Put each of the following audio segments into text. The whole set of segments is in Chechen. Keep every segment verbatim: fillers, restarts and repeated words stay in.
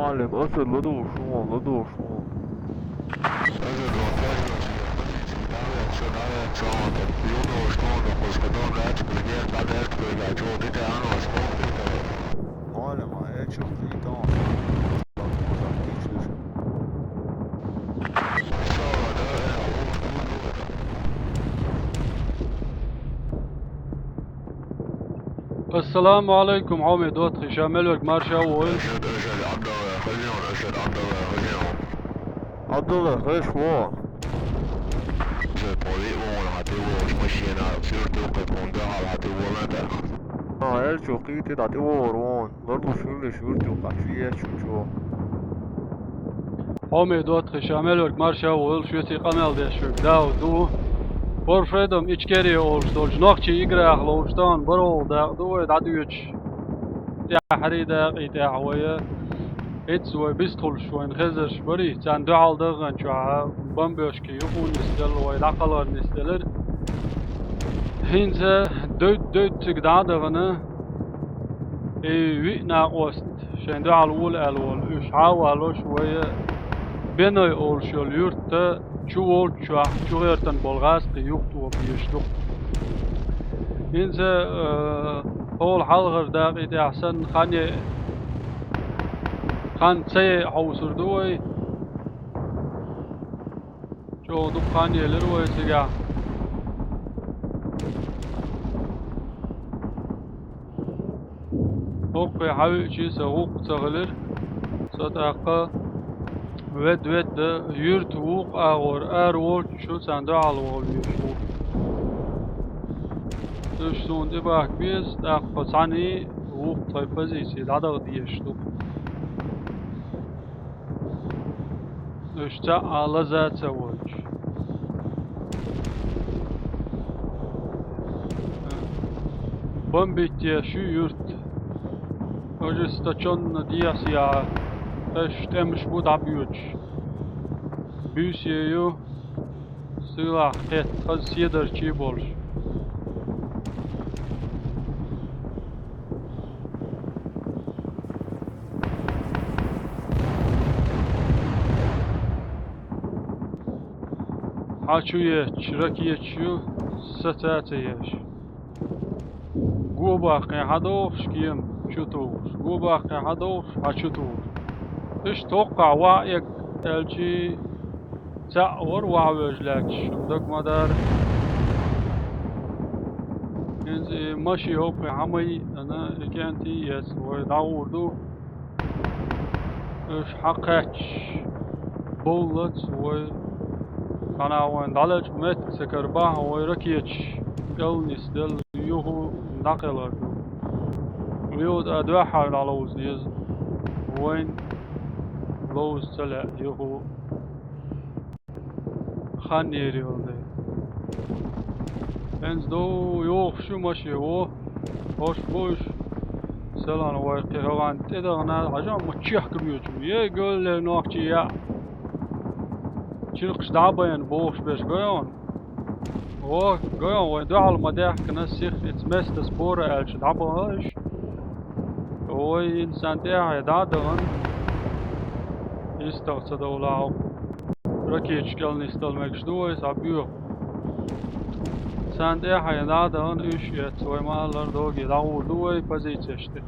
Алим, Асад, ладувгӀаш вон, ладувгӀаш вон. Асад, вон, пять, вон, позиций, давай, чё, давай, чё, вот, так, ладувгӀаш вон, так, пусть потом, да, теперь нет, да, да, теперь, да, чё, вот это оно, сколько ты, короче. Алим, а я чё, ты там? Ассаламу Ӏалайкум, хьоме доттагӀий, ша мел верг марша вогӀийла. Эшат, эшат, Ӏабдулла, хазион, эшат, Ӏабдулла, хазион. Ӏабдулла, хазион. Эшат, полиъ вон, хьатӀаволаш машина, сюрту кхетхун дахьал хьатӀаволан тӀаккха. А, эр чу кхийти дӀатӀавора вон. Ларлуш хилла шурту кхачу ечу чу. Хьоме доттагӀий, ша мел верг марша вогӀийла, шуьца къамел деш верг Дауд ду. Форфедом Ичкерия олуш долчу нохчийн играх ловш тахана барвала дакъа ду вай дӀадоьдуш. ТӀаьххьарий дакъий тӀехь вай. ХӀинца вай бистхуьлуш вайна хезарш барий, царна дуьхьал дахана чохь бомбёшка юхун нисделла, вай дӀакхалхар нисделира. ХӀинца девдда-девдда цига дӀа а дахана, и виъ накъост шайн дуьхьал вола аьлла волу, уьш хьа а валош, вай Беной олуш йолу юьртта чу волччохь, чу гӀертан болу гӀазкхий юхатоха безаш ду. ХӀинца, э, хьола хьалхара дакъий тӀехь санна, хан е-, хан ца е хьовсур ду вай. ЧӀогӀа дукха хан елира вай цигахь. ХӀокхе хьавеъчий сан гӀуллакх ца хилира. Со тӀаккха ведда-ведда юьрта вукху агӀор ара волччу царна дуьхьал ваха везаш ву. Уьш суна тӀебахка беза, тӀаккха цхьаьний вукху тхайн позиций дӀадаха дезаш ду. Уьш цхьаъ а лаза а ца войтуш. Бомбить еш ю юрт. Ожесточённо дехьа-сехьа, аша тӀемаш бу дӀабоьдуш. Буьйса ю, сийлахь кхетта хаза седарчий болуш. Хьа чу етташ ракеташ ю, саца а ца еш. Го баккхий хьадохуш, кема чу тухуш. Го баккхий хьадохуш, хьа чу тухуш. Иштта хӀоккхахь ваха эгга аьлчий, цхьаъ вара ваха вежа лаьтташ, шуна дага ма дара. ХӀинца и машин хӀокхе хьа ма йиъна, и кӀентий эца вай дӀагӀур ду. Уьш хьакхаьчча, бовллац вай. Цхьана вайн дӀалечкъа меттиг ца карабахь, вай ракеташ кӀел нисделла, юха дӀакхелхар ду. Вио тӀа дуьххьара дӀаловза деза. Вайн ловза ца лаьа юха. Хан ери хӀалле. ХӀинца дов йохуш ю машин, во. ХӀорш бу уьш. Селхана вай кхин хӀогӀан тӀедахана, хьажа ма чехка мечу. Е, гулле нохчий яа. Чиркхаш дӀа а байна бохуш берш гойон. Во, гойон, вайн дуьхьал ма даьхкина, сих ица место сбора аьлча дӀабаха уьш. Вай инсан тӀаьхье дӀа а дахана, истагӀа ца довла хьо. Ракеташ кӀел нисдала мегаш ду вай, схьабоьху. Царна тӀаьхье дӀа а дахана, уьш эцна вай ма-аллара доге дӀагӀур ду вай позицеш тӀе.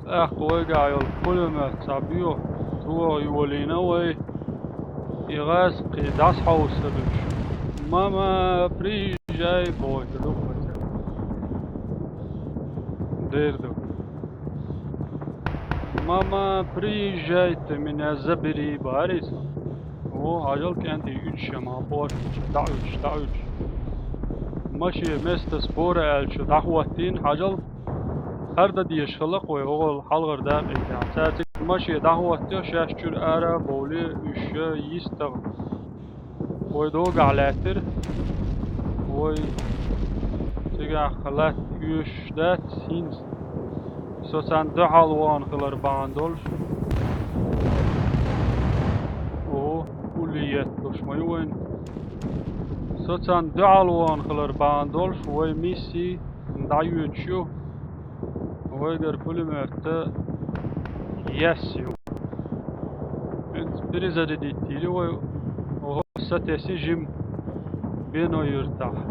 ТӀаккха вайгахь йолу пулемёт схьабоьху, тоха йолийна вай. И гӀазкхий дӀасахьовсалуьйтуш. Мама, приезжай, бохуьйтур ду-кх вай цаьрга. Дер ду. Мама, приезжай, ты меня забери, бахарий со. О, хьажал, кӀентий уьдуш ма хьо портачу, дӀауьдуш, дӀауьдуш. Машин место сбора аьлча дӀахӀоттийна, хьажал. ХӀара дан дезаш хилла-кх вай, хӀокхул хьалхара дакъий тӀехь. Цара цига машин дӀахӀоттийна, шаьш чуьра ара а бовлий, уьш йистагӀа вай догахь лаьттира. Вай цигахь латта оьшуш дац хӀинца. Со царна дуьхьал вахана хилар бахьана долуш. О, улле етталуш ма ю вайна. Со царна дуьхьал вахана хилар бахьана долуш, вай миссий дӀайоьдуш ю. Вайгара пулемётта Yes, ю. Перезарядить йийла вай. Оха, сатесна жима Бено-Юьртахь.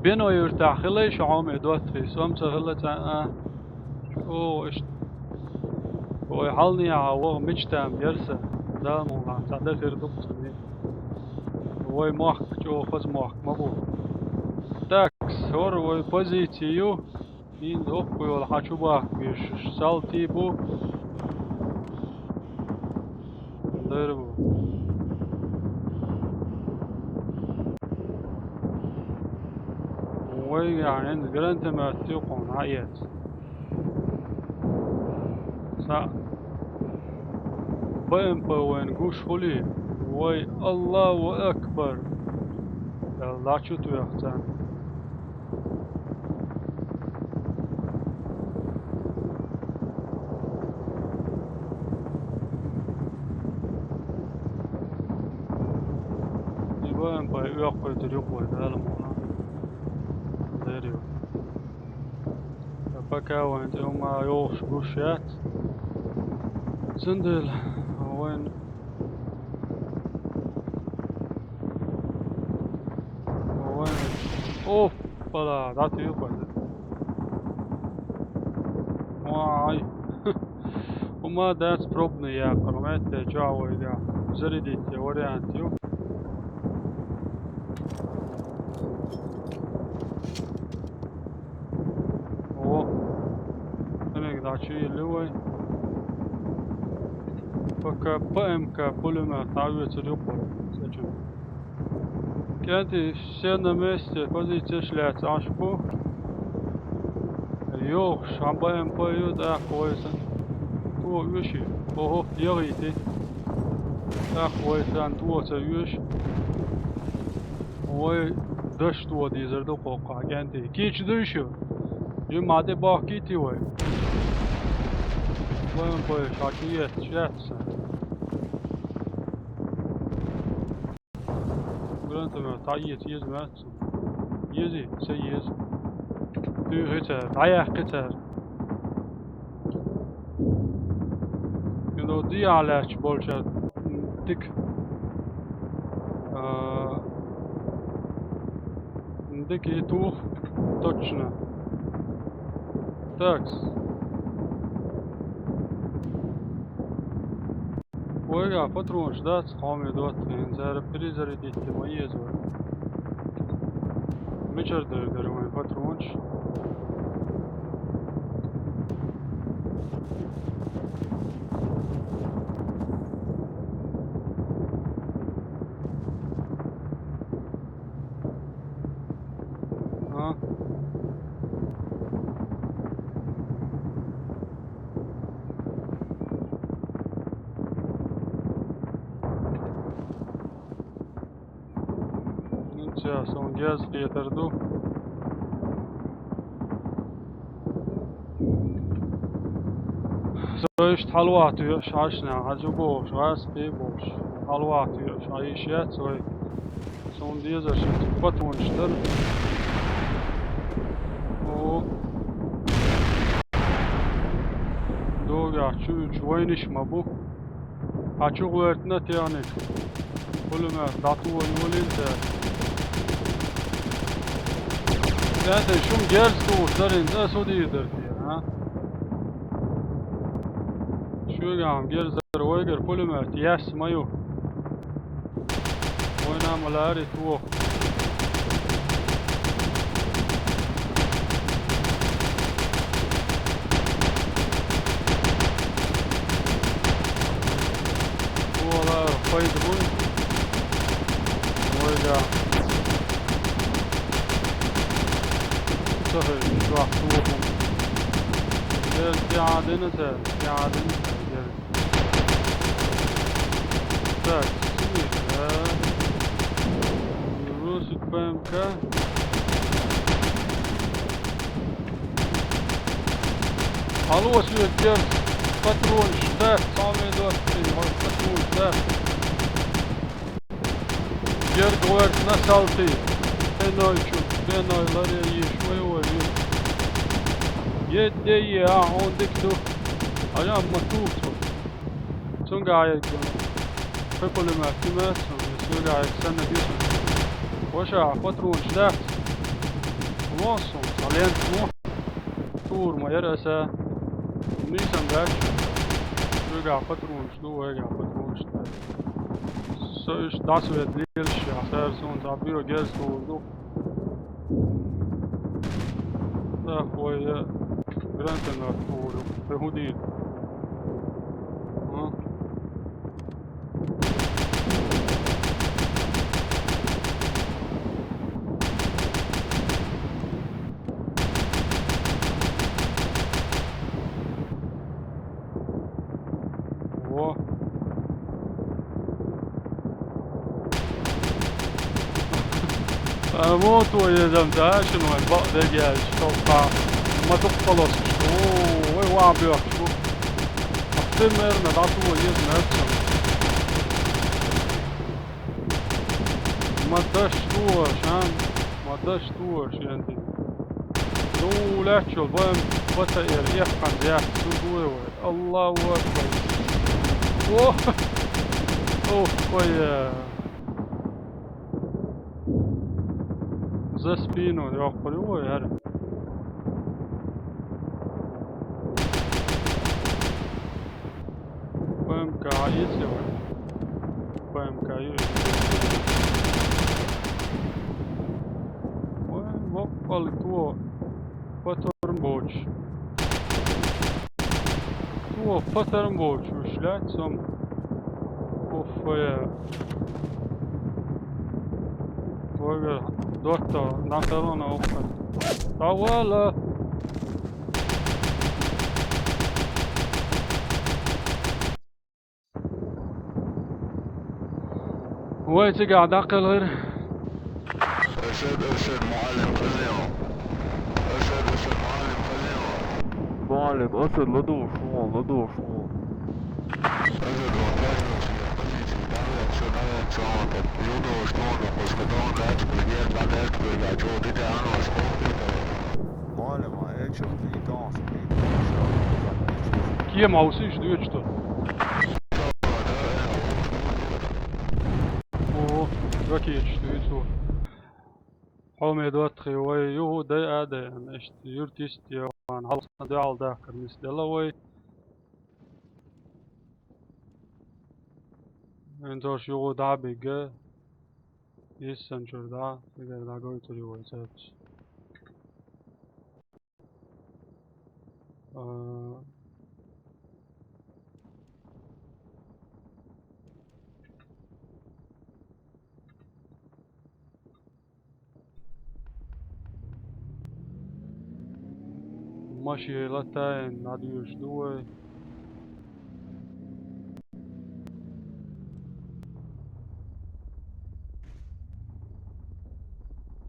Бено-Юьртахь хилла шу хьоме доттагӀий, со-м ца хилла цхьаъ. ЧӀогӀа иштта. Вай хьалнехьа ваха мечта-м яра сан. Дала мукъалахь, цхьа дан хир ду-кх цунна. Вай мохк чӀогӀа хаза мохк ма бу. Так, хӀара вай позици ю. ХӀинца доккха йолу хьан чу бахка везаш салтий бу. Дера бу. Вайгахь хӀинца гранатомет ю кхунна хьаэца. Цхьа Б М П вайна гуш хуьлий, вай, Аллаху акбар! Аьлла, дӀа чу тоьху царна. И Б М П оьккхуьйтур ю-кх вай, Дала мукъалахь. Дера ю. Ткъа пока вайн тӀе хӀума йохуш гуш яц. Цундела вайн, вайн, оппала, дӀатуьйху вайн. Вай. ХӀума дац пробный яккхар, метте чохь вайгахь. Зарядить вариант ю. О, кхиниг дӀа чу йилли вай. П К, П М К пулемёт дӀаоьцур ю-кх вай. Цечун. КӀентий, все на месте, позицеш лаьцна Ӏаш бу. Йохуш, хьан Б М П ю, тӀаккха вай сан. Тхо оьший? Охо, яхийти. ТӀаккха вай сан тхо ца оьшу. Вай даш тхо дийзар ду кхоккхахь, кӀентий. Кийча дуй шу? Жимма тӀе бохкийти вай. Б М П ша чу етташ яц сан. Гранатомёт дӀаэца еза моьтту суна. Езий, ца еза. Туьйхи цара, дӀаяккхи цара. Юно дехьа лаьтташ болчара дика. А, дика и тух, точно. Такс. Вайгахь патронаш дац, хьоме доттагӀий, цара перезарядить ма еза вай. Мичара дара дара вайн патронаш? А? Ну, сейчас он герз хетар ду. Со иштта хьалавахьа тоьуш, хьаьшна, хьажа бохуш, гӀаьрс бе бохуш. Хьалавахьа тоьуш, хьан йиш яц вай? Суна дезаш патронаш дара. О. Догахь чуьйчу вайниш ма бу. Хьан чу гӀоьртина техника? Пулемёт дӀатуо йолийна цара. Кхетий, шуна герз тухуш дарина, ас хӀун дийр дара те, а? Шуьгахь герзара вайгара пулемёт яьсса ма ю. Вайна ма лаьара и тоха. Вала пайда буй. Вайга. Ца хир, чохь тоха. Герз тӀе Ӏадина цара, тӀе Ӏадина цара, герз. Так, синий, да. Русик П М К. Хьало соьга герз, патронаш дац, цхьа ме доцций, хьо патронаш дац. Герз гӀоьртина салтий. Беной чу, Беной ларе йиш вай вай ю. Е де е, а, хьуна дика ду. Хьажа, ма тур цо. Цунгахь хьегна. Кхин пулемёт ма ю цуьнан, я соьгахь хьегна санна гира. Ваша, патронаш дац. Ло суна, цхьа лента мо. Тур ма яра аса. Нийсам дац. Соьгахь патронаш ду, вайгахь патронаш дац. Со уьш дӀасаведда лелаш, я, сара суна цхьа буьйса герз тур ду. Нах, вай, э, гранатомёт хьур ю. Хьо хӀун дийр? А? Во. А, во то едам, да, шуна вайн бакъдерг яьлча, товкха. Ма дукха полосаш. О, вай ван боьхкаш бу. А примерно, да, то еза мертсан. Ма даш то, шан. Ма даш то, шен ди. Ну, лаьттачул бан, бата эр, эххан зяхт, су дуй вай. Аллаху акбар. О! Ох, ой, э. За спину йоккхур ю вай, хӀара. П М К ици вай. П М К ю. Вай, воккхал то. Патарм боч. О, патарм боч, уж лаьццам. Оффе. Вага, дотто, нахалона оффе. Давала. Вай, цигахь дӀакхелхира. Эсед, эсед, муаллим, хазима. Эсед, эсед, муаллим, хазима. Муаллим, Эсед, ладугӀуш вон, ладугӀуш вон. Эсед, вон, хазима, позиция, дӀавех, шо дӀавех, шо, юдугӀуш вон, кхузка дон дац, кхузка дон дац, кхузка чу, диде, анос, кхузка. Муаллим, а, э, чу, кхин дон, кхин дон, шо, кхин. Кема усиш дуьйцу ту? О, ракеташ дуьйцу. Хьо ме доттагӀий, вай юху дай а дай, иштта юрт йисте ван, хьалхана дуьхьал дахкар нисделла вай. Эн тош юху дӀа а бигга, йиссанчуьра дӀа, цигара дӀагойтур ю вай цаьрца. А, машен латайна, дӀадоьшуш ду вай.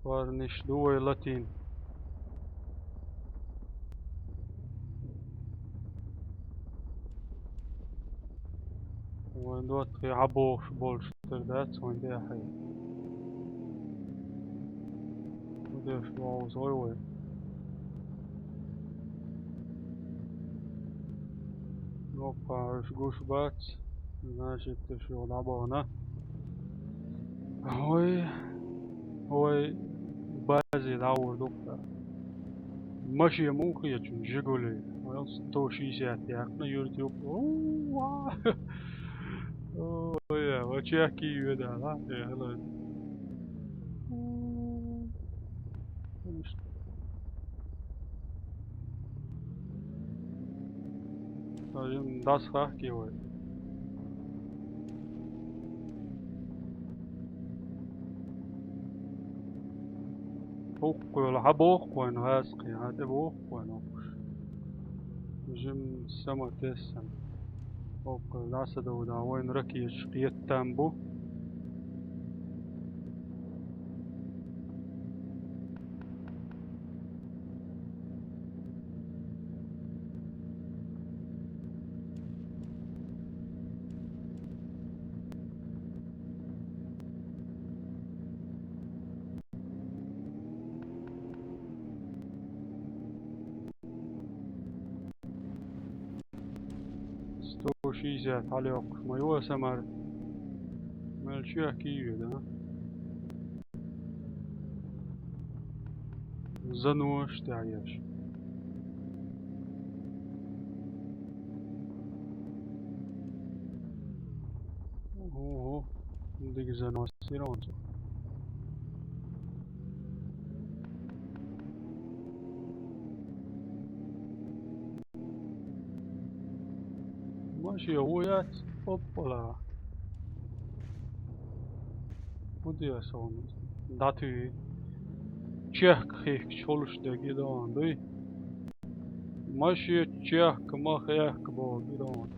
Парниш ду вай латийна. Вайн доттагӀий хьабохуш болуш тера дац вайн тӀехье. Удеш вовзой вай. Опа, уьш гуш бац. Значит, уьш юха дӀабахана. Ой, ой, базе дӀагӀур ду-кх. Машен муха хетачун, Жигули. Вай сто шестьдесят яьккхина юрт юкъа. Ой, ва чехки йоьдала, э, хӀалан. Ай, дас хахке вай. Хьукхуьйла хьабоху вайн гӀазкхий, хьан тӀе боху вайн хӀокхуш. Жим сама тессан. ХӀокхуьйла дӀасадовда вайн ракеташ кхетам бу. шестьдесят хьалйоккхуш ма йоса мара. Мел чехка йода, а? Занош тӀехь еш. Ого, дика занос йир онца. Машен ву яц, оппала. ХӀун де сан? ДӀатуьй. Чехка хихкача хуьлуш дерг и догӀун дуй? Машен чехка ма хехка боху и догӀун.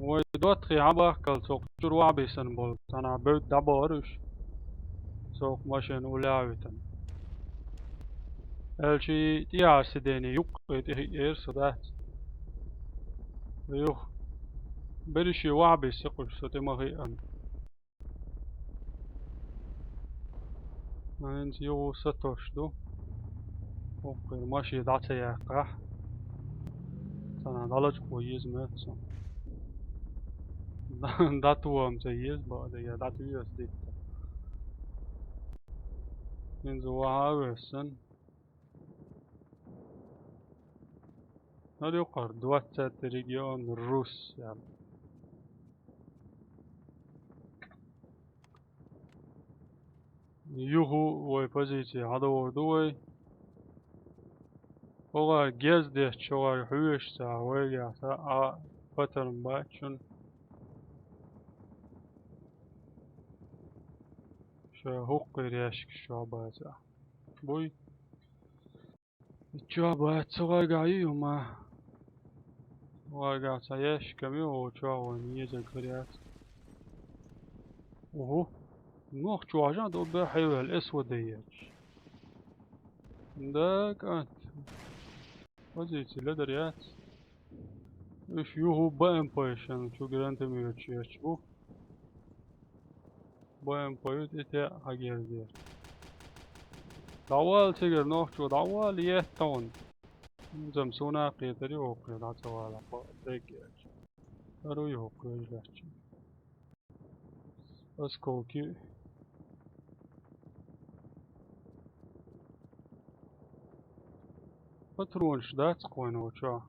Вай доттагӀий хьан бахкал цо кху чуьра вахьа бисина болу, цхьана бевдда дӀабахара уьш. Цо кху машина уллехь а витина. Аьлча и тӀехьа сидене юккъе тӀе хиъера со дац. Юха берриш вахьа бисси кхуьш со тӀе ма хиъана. ХӀинца юха сатосуш ду. ХӀокхуьра машен дӀа ца яьккхахь. Цхьана дӀалачкъо еза моьтту со. ДӀатоха-м ца еза бакъдерг, дӀатоьху ас дитта. ХӀинца вахьа а вессина. ХӀара юккъара двадцатый регион, Рус аьлла. Юха вай позици хьадогӀур ду вай. ХӀокхара герз детташ, хӀокхара хьоьжуш ца вайгахь сан а патарм бац шуна. Ша хӀокхуьра яьшкаш чохь бацахь. Буй? Чохь бац, цу гӀайгахь ю хӀума. ГӀайгахь цхьа яьшкам ю, оцу чохь вайна езарг хир яц. Уху. Нохчо хьажа а доббе хьеваьлла, эс ван даьлча. Да, кӀант. Позици ледар яц. Уьш юху Б М П-шан чу гранатометаш ечу бу. Б М П ю тӀе теӀа хьагерзера. ДӀавала цигара нохчо, дӀавала, етта хьуна. ХӀинца-м суна а кхетар ю хӀокхуьра дӀа ца вала, бакъ деггача. ХӀара ю хӀокху вежа лаьттачу. Осколки. Патронаш дац кхойна чохь.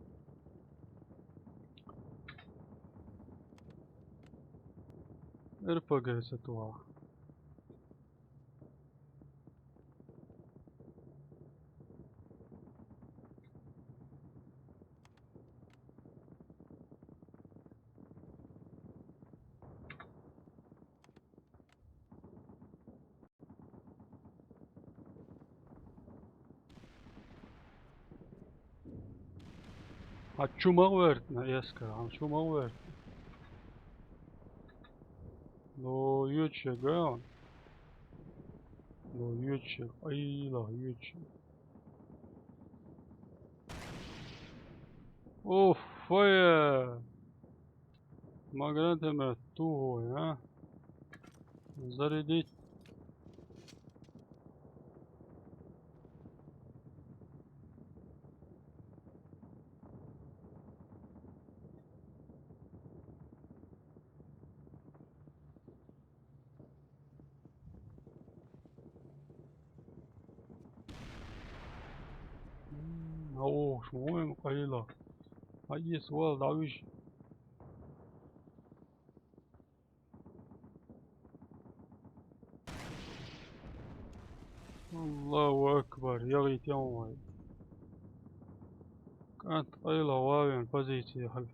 Р П Г ца тоха. Хьан чу ма гӀоьртина эскар, хьан чу ма гӀоьртина. Но, йоьдуш яга хьуна. Но, йоьдуш яга, айла, йоьдуш яга. Уф, фая! Ма гранатомет тухой, а? Зарядить. М, а, о, шуна вайн къайла. А, ес вал, давиш. Аллаху акбар, ягӀийта вай. КӀант къайла вавен позиция хьал.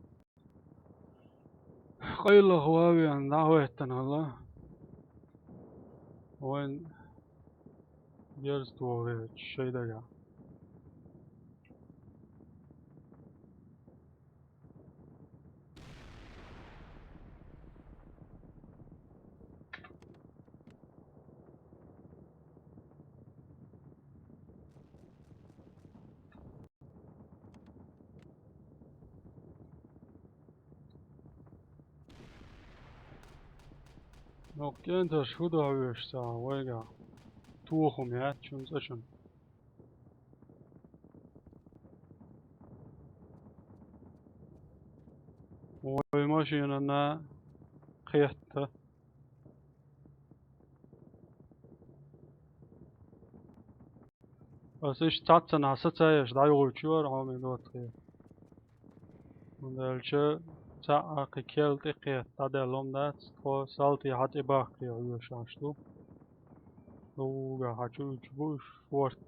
Къайлаха ван веана дӀахӀоьттина хилла. Вайн герз тохавелча шайн дагахь. Ноккхенташ хӀу дохьуьйш цхьа вайгахь? Тохум яц шун цӀа шун. Вай машинана кхетта. Ас иштта цхьаццанхьа сацаеш дӀайогӀуьйтуш яра хьо мин доттагӀе. ХӀунда аьлча цхьаъ кхин керла тӀекхетта дӀадаьлла хӀума дац, тхо салтий хьа тӀебахкаре хьоьжуш ду. Ловуга хьа чу уьдуш бу уьш форт.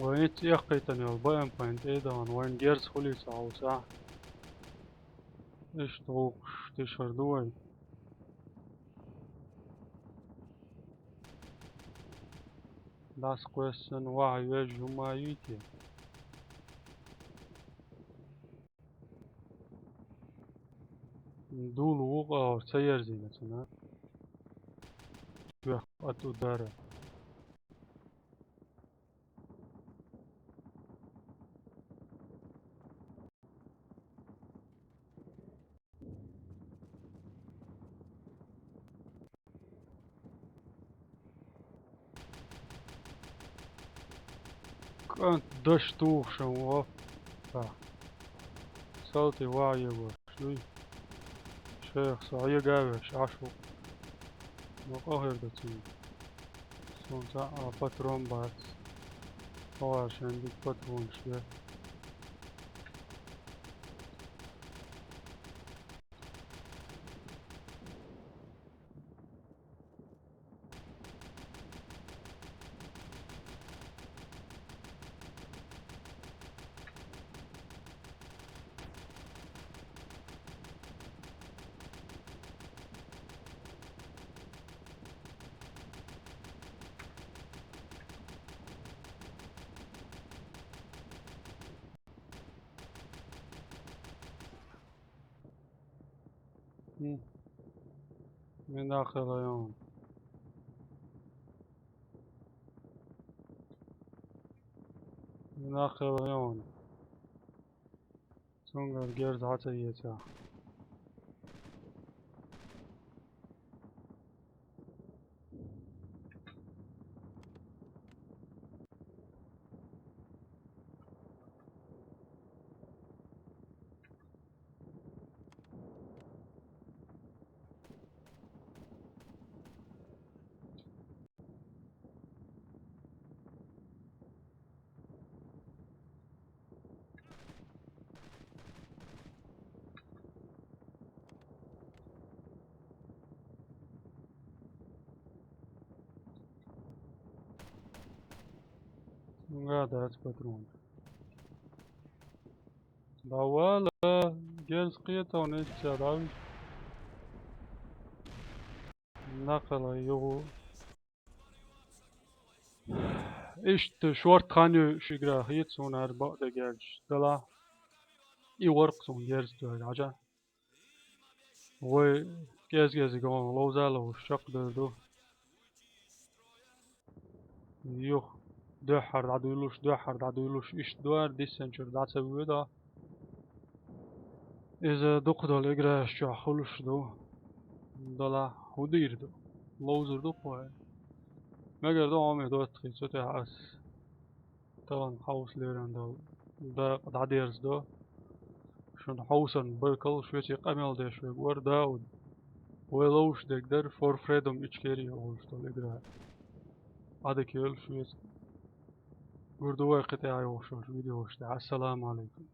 Вайна цӀехкхийтина йолу Б М П-н тӀе а дахана, вайна герз хуьлийца хьовсахь. Иштта гӀуллакхаш тишар ду вай. ДӀасакхоьссина ваха веза хӀума юй те? Дула вукъа гӀур ца ерзийна цунна. Вех от удара. КӀант даш тухуш ву. Ха. Салти ваха егош дуй. Шайх со Ӏега веш Ӏаш ву. Но къахир ду цуьнга. Суна цхьа а патрон бац. Хьо шен дика патронаш де. Хм. Мин нах хила йон. Мин нах хила йон. Цунгара герз хьа ца ецахь. Цунгара дац патрон. ДӀавала, герз кхетавна иштта дӀавуьйту. Нах хила югӀу. Иштта шорта хан ю шуьгара хета суна хӀара бакъдерг аьлча. Делахь, и вара-кх суна герз тоьар, хьажа. Вай кӀез-кӀезиг гӀо ловза а ловзуш чекхдер ду. Юха дуьххьара дӀадуьйлуш, дуьххьара дӀадуьйлуш, иштта ду хӀара диссинчуьра дӀа ца воьду. Иза дукхах долу играш чохь хуьлуш ду. Делахь хӀун дийр ду? Ловзур ду-кх вай. Мегар ду хьо мин доттагӀий, цу тӀехь ас тахана хьовса лерина долу дакъа дӀадерзадо. Шуна хьовсарна баркалла, шуьца къамел деш верг вара Дауд. Вай ловзуш дерг дара For Freedom Ичкерия олуш долу игра. Ӏадика йойла шуьца. Гур ду вай кхин тӀаьхьа йогӀуш йолчу видеошкахь. Ассаламу Ӏалайкум.